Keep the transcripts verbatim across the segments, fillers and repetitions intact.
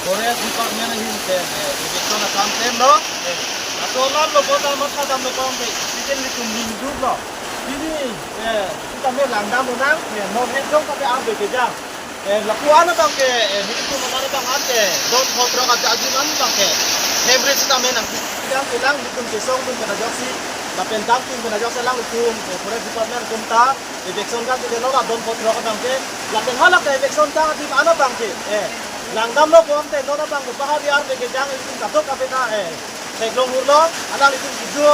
Forest Department ahin pen, eh, eviction akam klemlo. Eh, ato alam lo bota matha damlo kong ke, itin nelitum ningduklo. Pini, eh, sitame langdam lonang, eh, non het jong kami arve kejang. Eh, lapu-an abang ke, eh, nelitum aman abang an ke, don khotro ka jajun an abang ke. Hemre sitame nangkejang kelang nelitum kesong atum pen ajoksi, lapen kangtung pen ajoksi alanglitum, eh, Forest Department atum ta, eviction kangtung lo la don khotro abang ke, lapen hala ke eviction kangtung an abang ke, eh, langdamlo bom te non abang ke bahari arve kejang nelitum kadokave ta, eh, theklong hurlo, alanglitum kedo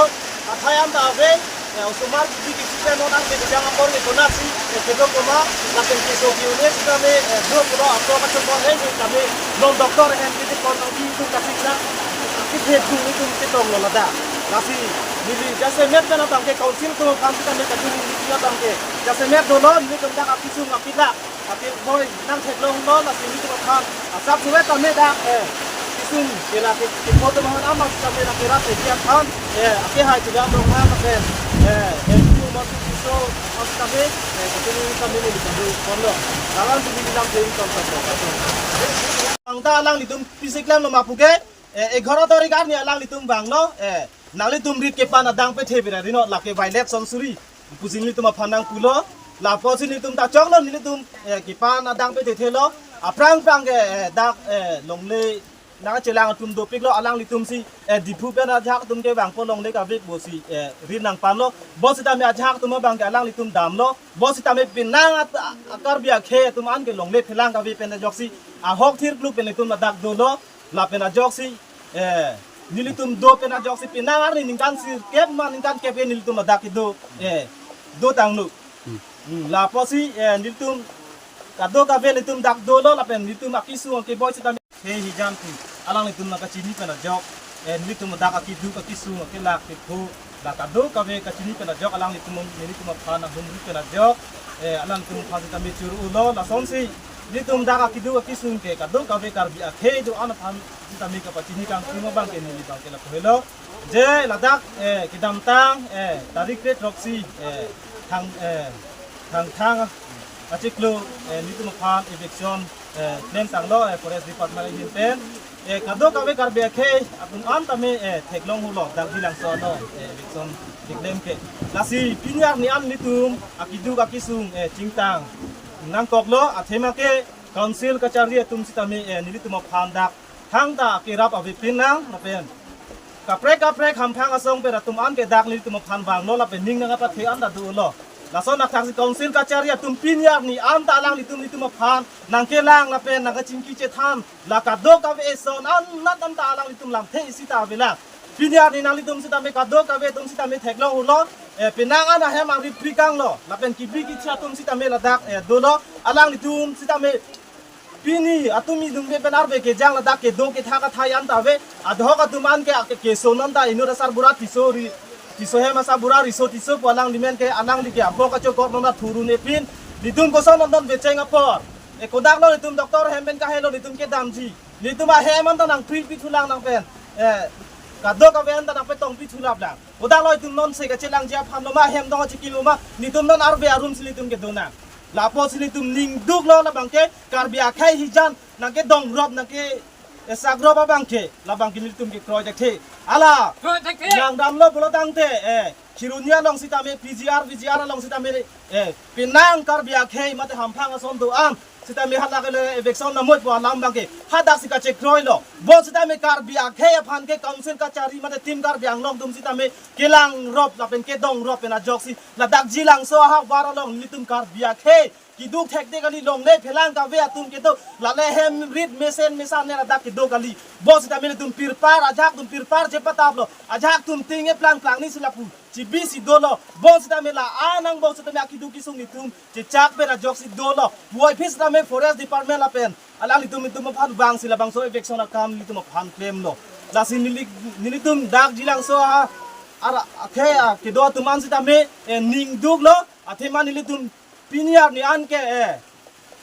athai an ta ave, eh, osomar kidi kidi pen non arve kejang apor ke konatsi, eh, kedo koma, lapen keso ke-un-e sitame, eh, do pulo apor kachomon he sitame, non doctor hem kidi kon nangji itum kasikna, kiphe dung itum ketonglo ladak. Lasi, neli jasemet pen abang ke council atum aphan sitame kachini neli abang ke, jasemet dolo, nelitum dak akesung akilak, akeboi nangtheklonglo, lasi nelitum aphan asap suet tame dak, eh, kesung kela ke, kepho atum aphan ama sitame dak kerat ke dia aphan, eh, akehai chula dong aphan, eh, eh, M P Umar Tisso aphan sitame, eh, kachini sitame neli kadu konlo. Lalang sini bilang jeng kon kon kon. Angta alanglitum pisi klemlo ma puke, eh, egharo tarik arni alanglitum vanglo, eh, nanglitum rit kepan adang pethe bira rinot lake violet son suri pusi nelitum aphan nangpulo, lapusi nelitum ta choklo nelitum, eh, kepan adang pethe thelo, aphrang phrang ke, eh, dak, eh, longle nangchelang atum dopiklo, alanglitum si, eh, Diphu pen ajahak atum ke vangpo longle kavik pusi, eh, rit nangpanlo, bo sitame ajahak atum abang ke alanglitum damlo, bo sitame penang at-, a-, Karbi akhei atum an ke longle phelang kavik pen ajoksi, ahok thirkluk pen itum ladak dolo, lapen ajoksi, eh, nelitum do pen ajoksi penang arni ningkan sirkep ma ningkan kep ke nelitum ladak kedo, eh, do tanglo. Hmm. Hmm, lapusi, eh, nelitum kadokave nelitum dak dolo lapen nelitum akesung akeboi sitame he hijan pu alanglitum nangkachini pen ajok, eh, nelitum dak akeduk akesung akelak kepho la kadokave kachini pen ajok alanglitum nelitum aphan ahum ri pen ajok, eh, alanglitum aphan sitame churu-ulo, lasonsi nelitum dak akeduk akesung ke kadokave Karbi akhei do-an aphan sitame kapachini kangtung abang ke neli abang ke lapu helo. Je ladak, eh, kedamtang, eh, tarik kre throksi, eh, thang, eh, Thangthang achiklo, eh, nelitum aphan eviction, eh, klem tanglo, eh, Forest Department ahin pen. Eh, kadokave Karbi akhei atum an tame, eh, theklong hurlo, dak Jilangso ano, eh, eviction keklem ke. Lasi pini arni an nelitum akeduk akesung, eh, chingtang nangkoklo, athema ke council kachari atum sitame, eh, nelitum aphan dak thangta akerap avepin nang lapen kaprek kaprek hamphang asong pen atum an ke dak nelitum aphan vanglo lapen ning nangkapathe an ta dolo. Lason athaksi council kachari atum pini arni an ta alanglitum nelitum aphan nangkelang lapen nangkachingki chethan la kadokave eson an nat an ta alanglitum lamthe isi ta avelang. Pini arni nanglitum sitame kadokave atum sitame theklong hurlo, eh, penang an ahem ari prikanglo lapen kebi kethi atum sitame ladak, eh, dolo, alanglitum sitame pini atum idung be pen arve kejang ladak kedo kethak athai an ta ave, adhok atum an ke, ke, keso non ta inut asar bura Tisso ri, Tisso hem asar bura Riso Tisso pu alangli men ke alangli ke abok kachokor non ta thurun epin, nelitum koson non non vecheng apor. E kodak lo nelitum doctor hem pen kahelo nelitum kedamji. Nelitum ahem an ta nangpri pithulang nang pen. Eh, kadokave an ta nangpetong pithulap lang. Kodak lo itum non se kachelangji aphan lo ma hem dong achiki lo ma, nelitum non arve arum si nelitum kedo nang. Lapusi nelitum ningduklo labang ke Karbi akhei hijan nangkedongrop nangke esakrop abang ke labang ke nelitum kekroi thekthe. Ala, kroi thekthe. Nangdamlo pulo tangte, eh, Kheroni along sitame P G R, V G R along sitame, eh, penang Karbi akhei mate hamphang ason do-an sitame hala ke le eviction namoi pu alam abang ke hadaksi kachekroilo. Bo sitame Karbi akhei aphan ke council kachari mate Team Karbi Anglong atum sitame kelangrop lapen kedongrop pen ajoksi ladak Jilangso ahavar along nelitum Karbi akhei keduk thekde kali, longle phelang kave atum kedo, lale hem rit mesen mesan ne ladak kedo kali. Bo sitame nelitum pirpar, ajahak atum pirpar je pataplo, ajahak atum ting eplang plang ni si lapu chibisi dolo. Bo sitame la-an angbong sitame akeduk kesung nelitum chechak pen ajoksi dolo. Puvoiphit sitame Forest Department lapen alanglitum nelitum aphan vangsi labangso eviction akam nelitum aphan klemlo. Lasi neli, nelitum dak Jilangso a, ara, akhe, a, kedo atum an sitame, eh, ningduklo, athema nelitum pini arni an ke, eh,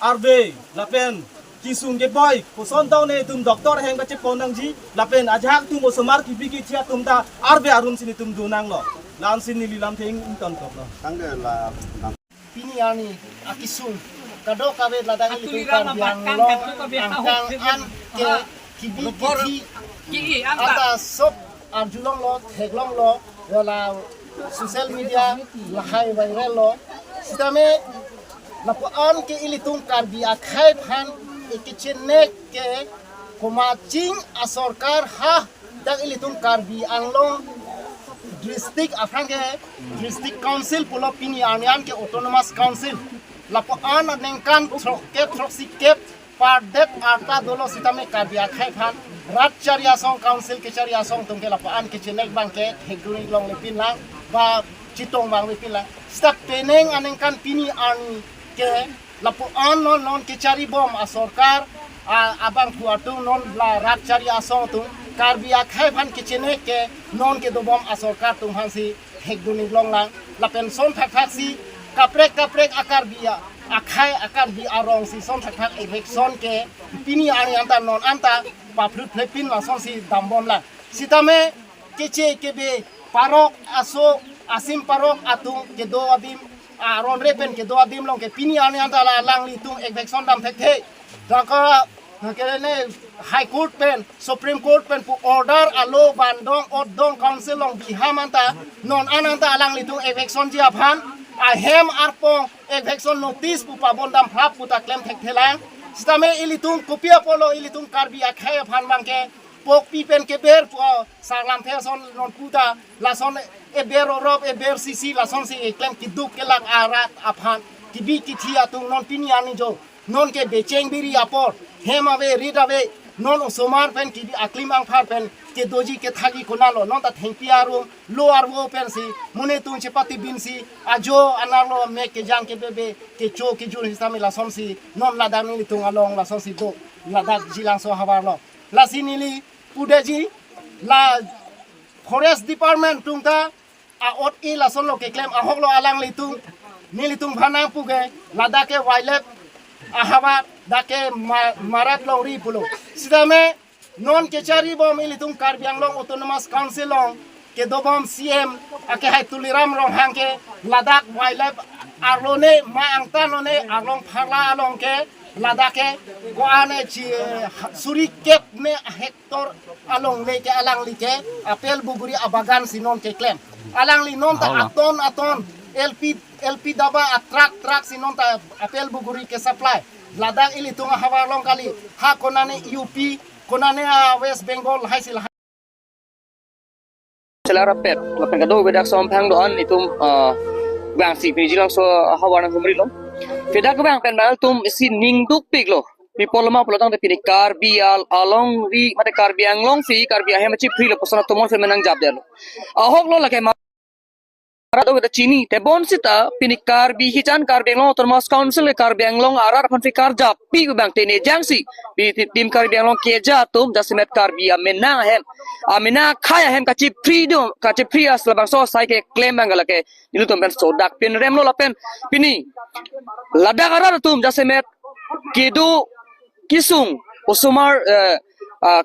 arve lapen kesung keboi koson tau netum doctor hem kachepon nangji lapen ajahak atum osomar kebi kethi atum ta arve arum si nelitum do nanglo. La-an si neli lamthe ingtonkoklo. Tangte la pini arni akesung kadokave ladak ilitum Karbi Anglong angkang an ke Kibi kithi anta sob arjulonglo, theklonglo, wala social media lahai viral lo. Sitame lapu-an ke ilitum Karbi akhei aphan ekechenek ke komat ching asorkar ha dak ilitum Karbi Anglong district aphan ke district council pulo, pini arni an ke autonomous council. Lapu-an aningkan throkkep throksi kep pardet arta dolo sitame Karbi akhei aphan rat chari asong, council kechari asong atum ke lapu-an kechenek abang ke hekdun longle pinlang, ba chetong vangle pinlang. Sita penang aningkan pini arni ke lapu-an non non kechari bom asorkar a, abangphu atum, non la rat chari asong atum Karbi akhei aphan kechenek ke non kedo bom asorkar atum aphansi hekdun longlang. Lapen son thakthak si kaprek kaprek a-Karbi a, akhei a-Karbi arong si son thakthak eviction ke pini arni anta non anta paphrutphre pin lasonsi dambomlang. Sitame keche kebe parok aso asim parok atum kedo adim, aron re pen kedo adim along ke pini arni anta la alanglitum eviction dam thekthe. Daka kerene High Court pen, Supreme Court pen pu order alo vandong otdong council along biham anta non an anta alanglitum eviction ji aphan ahem arpong eviction notice pu pabondam phlap pu ta klem thekthelang. Sitame ilitum kopi apotlo ilitum Karbi akhei aphan abang ke pokpi pen keber pu, o, sarlam the ason non pu ta lason eber orop eber sisi lasonsi eklem keduk kelak arat aphan kibi kithi atum non pini arni jo non ke becheng biri apor, hem ave rit ave, non osomar pen kibi aklim angphar pen kedoji kethakji konatlo, non ta thengpi arum lo arvo pensi monit atum chepatibinsi ajo anerlo mek kejang kebebe kecho kejun sitame lasonsi non ladak nelitum along lasonsi do, ladak Jilangso ahavar along. Lasi neli pudetji la Forest Department atum ta a-ot e lasonlo keklem, ahoklo alanglitum, nelitum aphan nangpu ke ladak ke wildlife ahavar, dak ke ma-, marat longri pulo. Sitame non kechari bom ilitum Karbi Anglong Autonomous Council along kedo bom C M akehai Tuliram Ronghang ke ladak wildlife arlo ne ma angtan lo ne arlong pharla along ke ladak ke ko-an ne chi, ha, suri kep ne hek tor along le ke alangli ke apel buguri abagan si non keklem. Alangli non ta Hala. aton aton L P, L P daba a-truck truck si non ta apel buguri ke supply. Ladak ilitum ahavar along kali, ha konane U P, konane a-West Bengal, lahai si lahai. Chelarapet, lapen kadokave dak Somphang do-an itum, ah, bang si pini Jilangso ahavar nanghumri lo. Pini dak bang pen bang itum isi ning dukpiklo. Pi apotlo ma pulotangte pini Karbi al-, alongri, mate Karbi Anglong si, Karbi ahem chipri lo puson atum mon pen menang jap detlo. Ahoklo lake ma-, marat do kita chini, tebon sita, pini Karbi hichan Karbi Anglong Autonomous Council ke Karbi Anglong arat aphan si karjap, pi bang tene jangsi, pi ti-, tim Karbi Anglong keja atum, jasemet Karbi amenang ahem, amenang akhei ahem kachipri do, kachipri as labangso asai keklem bang lake, ilitum pen sodak pen remlo lapen, pini, ladak arat atum, jasemet, kedo, kesung, osomar, eh, ah,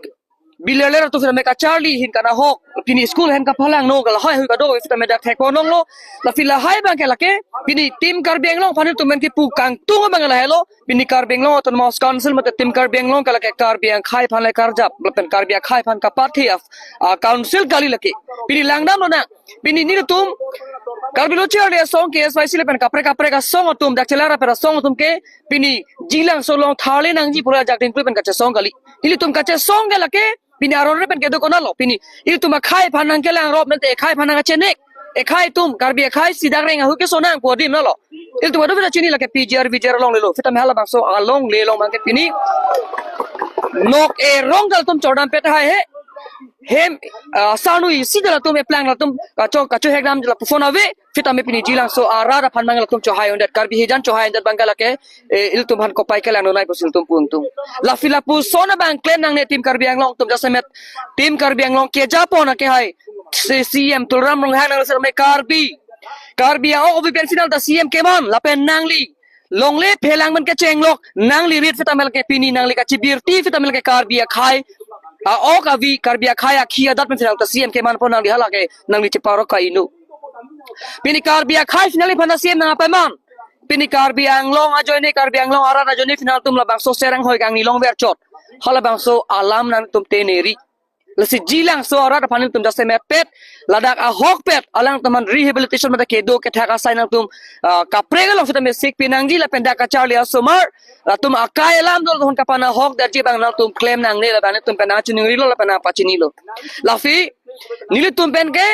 bileler atum sitame kacharli ahin kanahok, pini school ahem kapalangno, lahai hui kadokave sitame dak thekponlonglo, lasi lahai bang ke lake, pini tim Karbi Anglong aphan itum pen kipu kangtung bang lahailo, pini Karbi Anglong Autonomous Council mate tim Karbi Anglong ke lake Karbi akhei aphan le karjap, lapen Karbi akhei aphan kapathe a, a council kali lake, pini langdamlo na, pini nelitum, Karbi Lo Charli Asong K S Y C lapen kaprek kaprek asong atum, dak Chelarapet asong atum ke, pini Jilangso along tharle nangji pura jak dingklu pen kachesong kali. Ilitum kachesong ke lake, pini aron re pen kedo konatlo. Pini ilitum akhei aphan nangkelang rop nangte akhei aphan nangchenek. Akhei atum, Karbi akhei si dak reng ahu keso nang pu adim nalo. Ilitum adu beda chini lake P G R, V G R along lelo. Sitame halabangso along le along bang ke pini. Nok erong dal atum chordam pet hai he. Hem, ah, sanu isi dal atum eplang dal atum kacho, kachohek dam lapu phone ave. Sitame pini Jilangso arat aphan bang latum chohai undet, Karbi hijan chohai undet bang ke lake, eh, ilitum aphan kopai kelang nonai pusi ilitum pu atum. Lasi lapuson abang klem nangne tim Karbi Anglong atum jasemet. Tim Karbi Anglong kejapon akehai. Si C M Tuliram Ronghang nang sitame Karbi. Karbi a-ok avi pen final ta C M keman lapen nangli. Longle phelang men kechenglok, nangli rit sitame lake pini nangli kachibirti sitame lake Karbi akhei. A-ok avi Karbi akhei akhi adat pen final ta C M kemanpon nangli halake nangli cheparok ka-inu. Pini Karbi akhei final aphan ta C M nangpaman. Pini Karbi Anglong ajoine Karbi Anglong arat ajoine final atum labangso serang hoi kangni longver chot. halabangso alam nangtum tengneri. Lasi Jilangso arat aphan nelitum jasemet pet, ladak ahokpet alangtum aphan rehabilitation mate kedo kethak asai nangtum, ah, kaprek along sitame sikpi nangji lapen dak kacharli asomar, latum akai alam dol hon kapanahok detji abang nangtum klem nangne labang nelitum pen nangchiningrilo lapen nangpachinilo. Lasi nelitum pen ke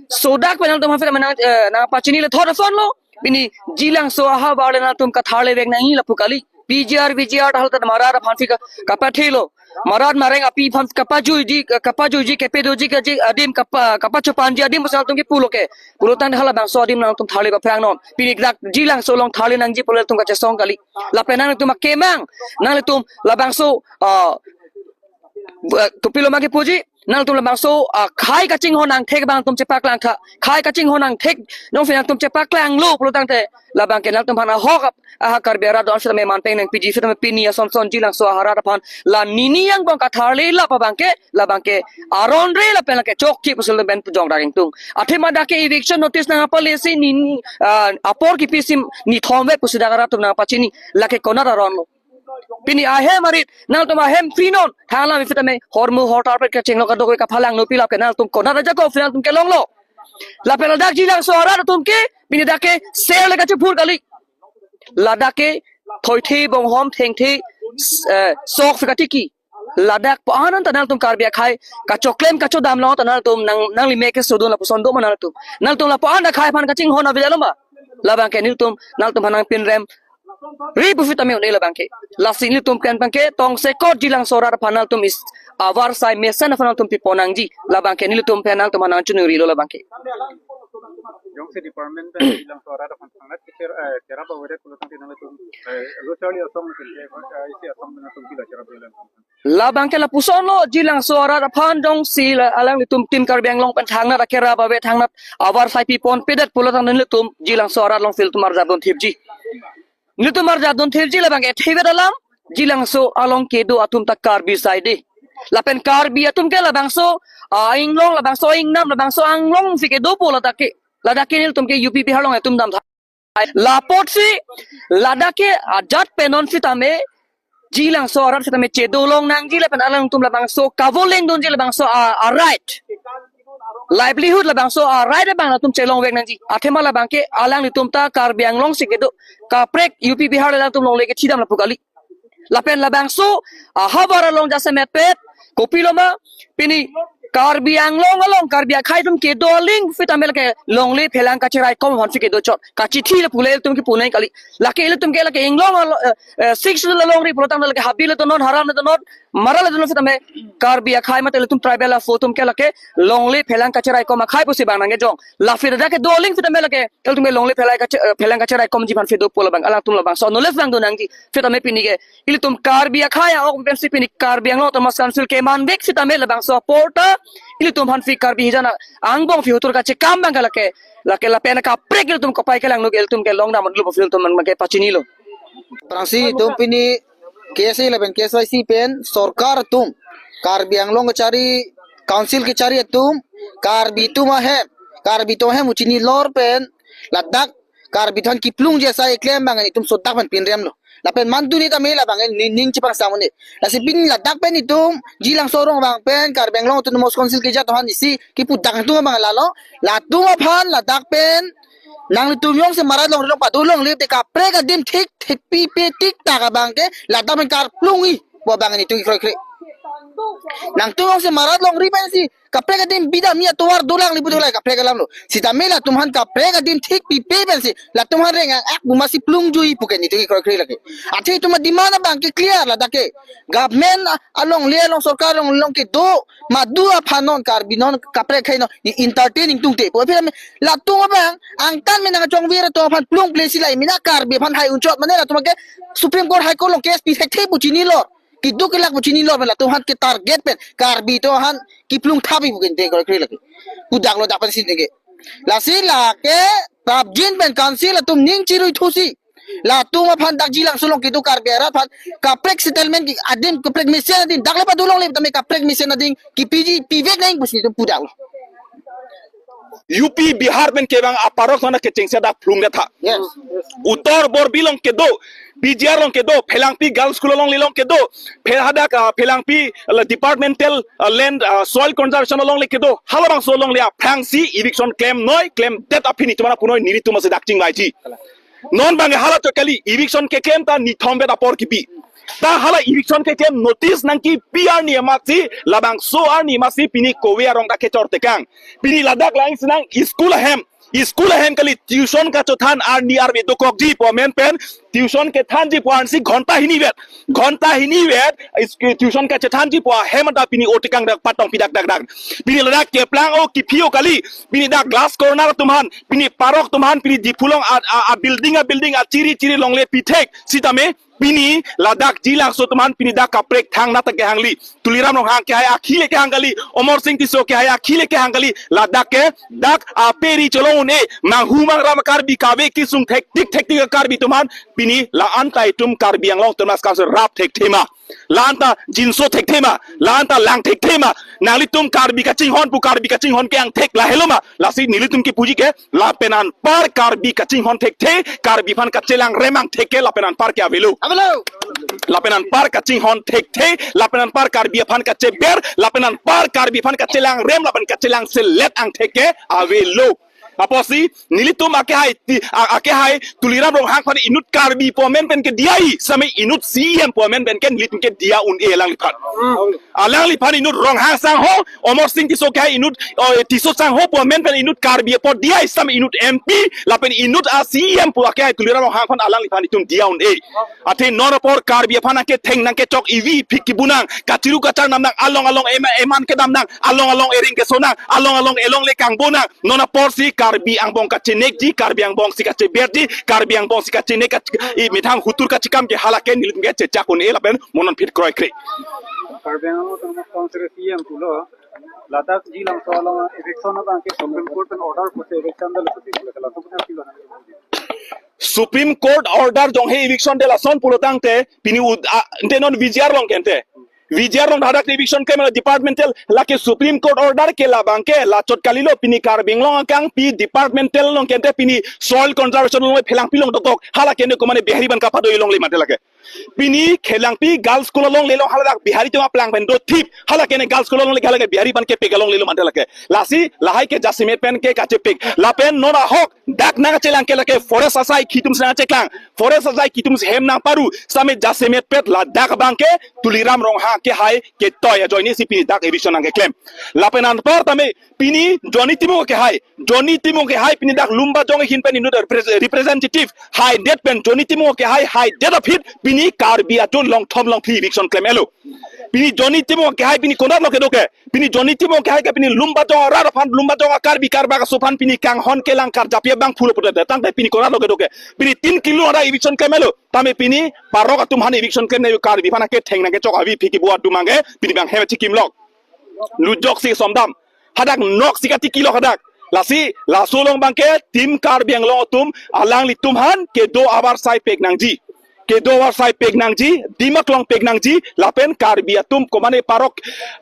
sodak pen nangtum aphan nang, eh, nangpachinilo thot asonlo. Pini Jilangso ahavar le nangtum katharlevek nangji lapu kali. P G R, V G R ta halta marat aphansi ka, kapathelo. Marat mareng api aphan kapajuiji, kapajuiji, kepedoji kaji adim kapa, kapachopanji adim pusi nangtum kepulo ke. Pulotangte halabangso adim nangtum tharle paphrangnon. Pini dak Jilangso along tharle nangji pule nangtum kachesong kali. Lapen nangtum akemang, nangtum labangso, ah, bu-, kopilo ma kepuji, nangtum labangso, ah, khei kachinghon angthek abang nangtum chepaklangtha. Khei kachinghon angthek nong si nangtum chepaklanglo pulotangte labang ke nangtum aphan ahok ap, aha Karbi arat do-an sitame manpeng nangpiji sitame pini asonson Jilangso arat aphan la nini angbong katharle lap abang ke, labang ke aron re lapen la kechokche pusi lapen pujong daging tung. Athema dak ke eviction notice nangpalesi nini, ah, apor kipi si nithom ve pusi dak arat atum nangpachini, lake konat aronlo. Pini ahem arit, nangtum ahem free non. Thang alam sitame hormu hortar pet kachenglo kadokave kaphalangno pi lap ke nangtum konat ajakong free nangtum kelonglo. Lapen ladak Jilangso arat atum ke, pini dak ke sel le kachiphur kali. Ladak ke thoithe bonghom thengthe, eh, sok si katiki. Ladak pu-an anta nangtum Karbi akhei kachoklem kachodam long ta nangtum nang, nangli me kesodun lapuson do ma nangtum. Nangtum lapu-an akhei aphan kachinghon avedetlo ma. Labang ke nelitum nangtum aphan nangpinrem ri pu sitame un-e labang ke. Lasi nelitum pen abang ke tongsekot Jilangso arat aphan nangtum is avarsai mesen aphan nangtum pipon nangji. Labang ke nelitum pen nangtum aphan nangchiningrilo labang ke. Jongsi department pen Jilangso arat aphan thangnat kicher, eh, kerap avedet pulotangte nangtum, eh, lo charli asong pen, eh, isi asong pen nangtum pila kerap avedet. Labang ke lapusonlo Jilangso arat aphan jongsi la alanglitum Team Karbi Anglong pen thangnat akerap ave thangnat avarsai piponpedet pulotangte nelitum Jilangso arat alongsi ilitum arjap dunthipji. Nelitum arjap dunthipji labang ke thevet alam, Jilangso along kedo atum ta Karbi saide. Lapen Karbi atum ke labangso, ah, inglong, labangso ingnam, labangso anglong si kedo pu ladak ke. Ladak ke nelitum ke U P Bihar along atum damtha. Lapotsi, ladak ke ajat pen non sitame, Jilangso arat sitame chedo long nangji lapen alangtum labangso kavoleng dunji labangso a, a right. Livelihood labangso a right abang latum chelongvek nangji. Athema labang ke alanglitum ta Karbi Anglong si kedo kaprek U P Bihar le alangtum longle kethidam lapu kali. Lapen labangso ahavar along jasemet pet, kopilo ma, pini Karbi Anglong along Karbi akhei atum kedo aling sitame lake longle phelang kacherai kom aphansi kedo chot. Kachithi lapu le ilitum kipu nang kali. Lake ilitum ke lake inglong alo, eh, eh, six along ri pulotangte lake habi le tonon, haram le tonon, mara le tonon sitame Karbi akhei mate ilitum tribal aphu atum ke lake longle phelang kacherai kom akhei pusi abang nangkejong. Lapen dak kedo aling sitame lake ilitum ke longle phelai kache-, eh, phelang kacherai komji aphansi do pu labang alangtum labangso knowledge abang do nangji. Sitame pini ke ilitum Karbi akhei a-ok pensi pini Karbi Anglong Autonomous Council kemanvek sitame labangso apor ta ilitum aphansi Karbi hijan angbong si hotur kachekam abang ke lake, lake lapen kaprek ilitum kopai kelangno ke ilitum kelong dam lo pu ilitum abang ke pachinilo. Aphrangsi itum pini K S A lapen K S Y C pen sorkar atum, Karbi Anglong kachari, council kachari atum, Karbi atum ahem, Karbi atum ahem uchini lor pen ladak Karbi atum aphan kiplungji asai keklem abang itum sodak pen pinremlo. Lapen manduni tame labang ning, ning chepangsam un-e. Lasi pini ladak pen itum Jilangso arong abang pen Karbi Anglong Autonomous Council kejat atum aphan isi kipu dak atum abang lalo. Latum aphan ladak pen nanglitum jongsi marat longri along pado longle te kaprek adim thik thik pipe tik tak abang ke ladak pen karplungji pu abang itum kekroikre. Nangtum jongsi marat longri pensi kaprek adim bida mi atovar dolang lipu dolai kaprek alamlo. Sitame latum aphan kaprek adim thik pipe pensi latum aphan reng-ang ak buma si plungjuiji pu ke itum kekroikre lake. Athe itum ademand abang ke clear ladak ke. Government alongle along sorkar along along kedo madu aphan non Karbi non kaprek akhei non i-entertain ingtungte pu aphi latum abang angtan me nangchongvir atum aphan plung plesi lai mina Karbi aphan hai unchot mane latum ke Supreme Court, High Court along case pi thekthe pu chinilo. Keduk kelak pu chinilo pen latum aphan ke target pen Karbi atum aphan kiplung thapji pu ke itum kekroikre lake. Pu daklo dak pensi ke. Lasi lake prapjin pen council atum ning chirui thusi latum aphan dak Jilangso along kedo Karbi arat aphan kaprek settlement adim kaprek mesen adim dak le pado longle tame kaprek mesen adim kipiji pivek nang pusi itum pu daklo. U P Bihar pen kevang aparok nona kechengsi dak phlung detha. Yes. Uttor Borbil along kedo, B G R along kedo, Phelangpi Girls School alongle along kedo, Phel hadak, ah, Phelangpi, ah, departmental, ah, land, ah, soil conservation alongle kedo, halabangso alongle aphrangsi eviction klemnoi, klemdet aphi netum aphan punoi nelitum asi dak chingvaiji. Non abang hala chot kali, eviction keklem ta nithom vet apor kipi. Ta hala eviction keklem notice nangkipi arni amatsi, labangso arni amatsi pini kove arong dak kechor tekang. Pini ladak lang sinang school ahem, school ahem kali, tuition kachothan arni arve dokokji pu amen pen, tuition kethanji pu ansi ghonta hini vet, ghonta hini vet, is-, tuition kachethanji pu ahem anta pini o tekang dak patong pidak dak dak. Pini ladak keplang o kipi o kali, pini dak glass corner atum aphan, pini parok atum aphan, pini Diphu along a, a, a building, a building, a chiri chiri longle pithek sitame, pini ladak jilangso atum aphan pini dak kaprek thang nat kehang kali. Tuliram Ronghang kehai akhi le kehang kali, Amarsing Tisso kehai akhi le kehang kali. Ladak ke dak aperi cholong un-e, manghu mangram Karbi, kave kesung thektik thektik Karbi atum aphan pini la-an ta itum Karbi Anglong Autonomous Council rap thekthe ma, la-an ta jinso thekthe ma, la-an ta lang thekthe ma. Nanglitum Karbi kachinghon pu Karbi kachinghon ke angthek lahelo ma? Lasi nelitum kepuji ke, lapen anpar Karbi kachinghon thekthe, Karbi aphan kachelang rem angthek ke lapen anpar ke avelo. Avelo. Lapen anpar kachinghon thekthe, lapen anpar Karbi aphan kacheber, lapen anpar Karbi aphan kachelang rem, lapen kachelang selet angthek ke avelo. Apotsi nelitum akehai ti, a, akehai Tuliram Ronghang aphan inut Karbi pu amen pen ke diya-i, sitame inut C E M pu amen pen ke nelitum ke diya un-e alangliphan. Alangliphan inut Ronghang sangho, Amarsing Tisso kehai inut, oh, Tisso sangho pu amen pen inut Karbi apot diya-i, sitame inut M P, lapen inut a C E M pu akehai Tuliram Ronghang aphan alangliphan itum diya un-e. Athe non apor Karbi aphan nangketheng nangkechok ivi phik kibu nang, kachiru kachar nam nang, along along ema-, eman kedam nang, along along ering keso nang, along along elongle kangbo nang. Non aporsi Karbi angbong kachenekji, Karbi angbong si kacheberji, Karbi angbong si kachenek kach-, i methang hutur kachekam ke hala ke nelitum ke chechak un-e lapen mo non phit kroikre. Karbi Anglong Autonomous Council C E M pulo, ladak jilangso along eviction abang ke Supreme Court pen order pusi eviction dal pusi pulo, laso pusi pulo. Supreme Court order jonghe eviction de lason pulo tangte, pini ud-, a, ante non V G R along ke ante. V G R along hadak eviction klem departmental, lake Supreme Court order ke labang ke, la chot kalilo, pini Karbi Anglong akangpi departmental along ke ante pini soil conservation along Phelangpi along dokok, hala ke ne komane Bihari aphan kapado alongle mate lake. Pini Phelangpi Girls School alongle along hala dak Bihari atum aplang pen dothip, hala ke ne Girls School alongle ke hala ke Bihari aphan kepek alongle lo mate lake. Lasi lahai ke jasemet pen ke kachepek. Lapen non ahok dak nangchelang ke lake forest asai akhei atum si nangcheklang. Forest asai akhei atum si hem nangparu. Sitame jasemet pet ladak abang ke Tuliram Ronghang kehai ketoi ajoine si pini dak eviction nangkeklem. Lapen anpar tame pini Johnny Timung kehai, Johnny Timung kehai pini dak Lumbajong ahin pen inut repres-, representative haidet pen Johnny Timung kehai haidet aphi pini Karbi atum longthom longphli eviction klem-elo. Pini Johnny Timung kehai pini konatlo kedo ke, pini Johnny Timung kehai ke pini Lumbajong arat aphan, Lumbajong a Karbi karbak aso aphan pini kanghon kelang karjapji abang pulo pulote tangte pini konatlo kedo ke. Pini tin kilo ada eviction klem-elo. Tame pini parok atum aphan eviction klem ne Karbi aphan ketheng nangkechok avi phik kibu atum abang ke pini abang hem chikimlok. Lujok si somdam. Hadak nok si kati kilo hadak. Lasi, laso along abang ke Team Karbi Anglong atum alanglitum aphan kedo avarsai pek nangji. Kedo avarsai pek nangji, Dimaklong pek nangji, lapen Karbi atum komane parok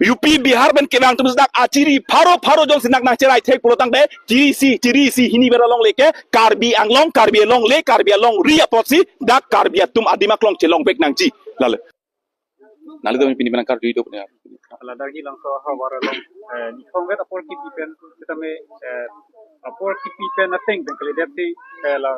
U P Bihar pen kevang atum si dak achiri pharo pharo jongsi dak nangcherai thek pulo tangte, chiri isi, chiri isi hini vet alongle ke, Karbi Anglong, Karbi alongle, Karbi alongri apotsi dak Karbi atum a-Dimaklong chelong pek nangji. Lale. Nangli do pini penang kar jui do punya. Ladak jilangso havar along, eh, nithom vet apor kipi pen, sitame, eh, apor kipi pen ateng pen kalidet si, eh, la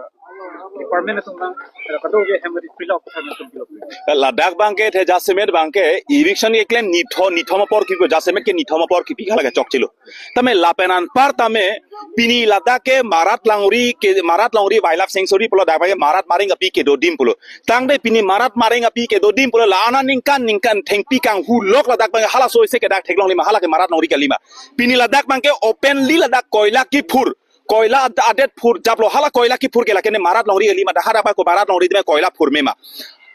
department atum nang, eh, kado ke hem ri prilok kuthan atum prilok. Ladak abang ke the jasemet abang ke eviction keklem nitho, nithom apor kipi, jasemet ke nithom apor kipi hala ke chokchelo. Tame lapen anpar tame pini ladak ke Marat Longri ke, Marat Longri Wildlife Sanctuary pulo dak abang ke Marat Maring api kedo adim pulo. Tangte pini Marat Maring api kedo adim pulo la-an aningkan ningkan thengpi kanghulok ladak abang halaso isi ke dak theklongle ma hala ke Marat Longri kali ma. Pini ladak abang ke openly ladak koila kiphur. Koila ad-, adet phurjaplo hala koila kiphur ke lake ne Marat Longri kali ma dak hadak abang ko Marat Longri adim koila phurme ma.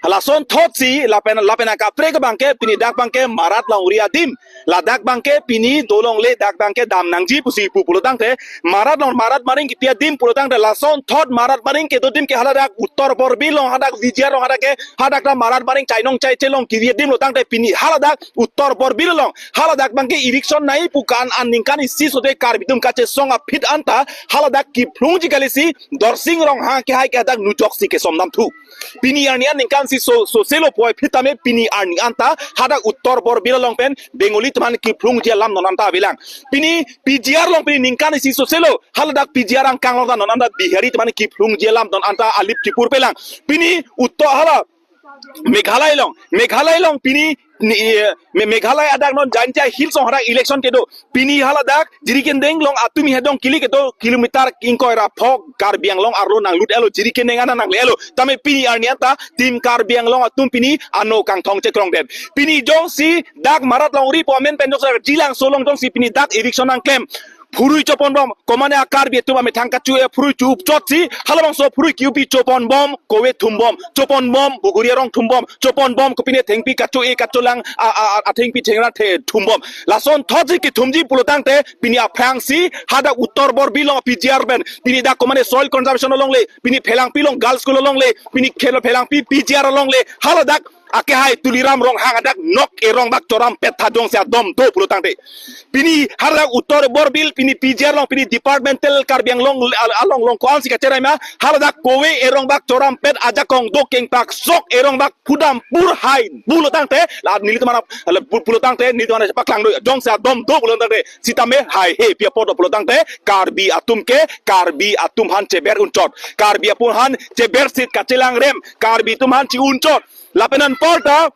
Lason thotsi lapen lapen akaprek abangke pini dak abangke Marat Longri adim. Ladak abangke pini dolongle, dak abangke dam nangji pusi pu pulotangte Marat Long, Marat Maring kipi adim pulotangte lason thot Marat Maring kedo adim ke haladak Uttor Borbil along, hadak Vijaiyar along, hadak ke hadak ta Marat Maring chainong chaiche along kipi adim pulotangte pini haladak Uttor Borbil along, haladak abangke eviction nai pu ka-an, an ningkan isi sode Karbi atum kachesong aphi anta haladak kiphlungji kalisi Dorsing Ronghang akehai ke hadak nujoksi kesomdam thu. Pini arni an ningkan isi so, soselo puvoiphit tame pini arni anta hadak Uttor Borbil along pen Bengali atum aphan kiphlungji alam non anta avelang. Pini P G R along pini ningkan isi soselo haladak P G R angkang along ta non anta Bihari atum aphan kiphlungji alam non anta alip chipur pelang. Pini Uttor hala Meghalaya along, Meghalaya along pini ni, eh, Me-, Meghalaya adak non Jaintia Hills along hadak election kedo. Pini haladak Jirikindeng along atum hidong kili kedo kilometer ingkoi ra phok Karbi Anglong arlo nanglut-elo, Jirikindeng ana nangle-elo. Tame pini arni anta tim Karbi Anglong atum pini ano kangthong chekrongdet. Pini jongsi dak Marat Longri pu amen pen jongsi Jilangso along jongsi pini dak eviction nangklem, phurui choponbom, komane a-Karbi atum amethang kacho-e phurui chu-up chotsi halabangso phurui ki-upi choponbom, kove thumbom, choponbom, buguri arong thumbom, choponbom, kopine thengpi kacho-e kacholang a, a, a, athengpi thengra the thumbom. Lason thotsi kithumji pulotangte pini aphrangsi hadak Uttor Borbil along P G R pen pini dak komane soil conservation alongle, pini Phelangpi along girls school alongle, pini khelo Phelangpi P G R alongle, haladak akehai Tuliram Ronghang adak nok erong bak chorampet tha jongsi adom do pulotangte. Pini haladak Uttor Borbil, pini P G R along, pini departmental Karbi Anglong al-, along along ko-ansi kacherai ma, haladak kove erong bak chorampet ajakong do kengpak sok erong bak pudam pur hai pulotangte, la nelitum aphan, la pu-, pulotangte, nelitum aphan chepaklang do, jongsi adom do pulotangte, sitame haihe pi apot do pulotangte, Karbi atum ke, Karbi atum aphan cheber unchot, Karbi atum aphan cheber sit kachelang rem, Karbi atum aphan chi-unchot. Lapen anparta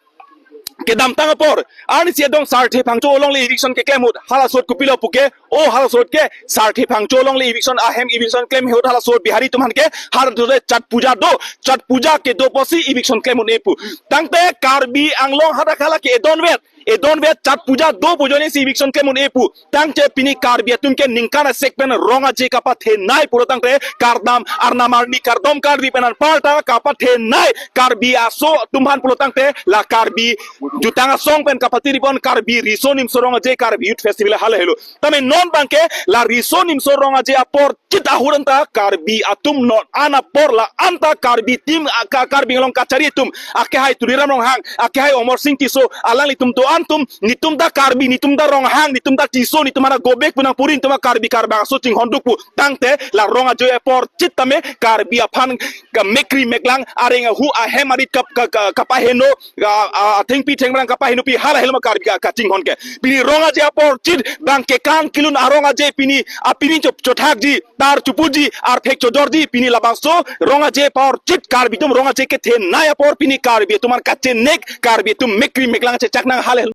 kedamtang apor arnisi adong Sarthe Phangcho alongle eviction keklem ahut, halaso ahut kopilo puke, o halaso ahut ke Sarthe Phangcho alongle eviction ahem eviction klem ahut halaso ahut Bihari atum aphan ke halaso ahut Chhath Puja do, Chhath Puja kedo pusi eviction klem un-e pu. Tangte Karbi Anglong hadak hala ke edonvet, edonvet Chhath Puja do pu ajoinesi eviction klem un-e pu. Tangte pini Karbi atum ke ningkan asek pen rong aje kapathenei pulotangte kardom, arnam arni kardom Karbi pen anparta kapathenei Karbi aso atum aphan pulotangte la Karbi jutang asong pen kapatiri pon Karbi Riso Nimso Rong Aje Karbi Youth Festival hala helo. Tame non abangke la Riso Nimso Rong Aje apor chit ahut anta Karbi atum non an apor la anta Karbi tim a-, ka-, Karbi Anglong kachari atum, akehai Tuliram Ronghang, akehai Amarsing Tisso, alanglitum do-an atum, netum ta Karbi, netum ta Ronghang, netum ta Tisso, netum aphan gobek pu nangpuri, netum ta Karbi Karbang aso chinghon duk pu. Tangte la rong aje apor chit tame Karbi aphan ka mekri meklang, areng ahu, ahem arit kap-, ka-, ka-, kapaheno, a, a, athengpi thengrang kapahenopi hala helo ma Karbi ka, kachinghon ke. Pini rong aje apor chit abangke kang kilun arong aje pini, a pini chop chothakji, tar chupuji, arphek chodorji, pini labangso rong aje apor chit Karbi atum rong aje kethenei apor pini Karbi atum aphan kachenek, Karbi atum mekri meklang chechak nang hala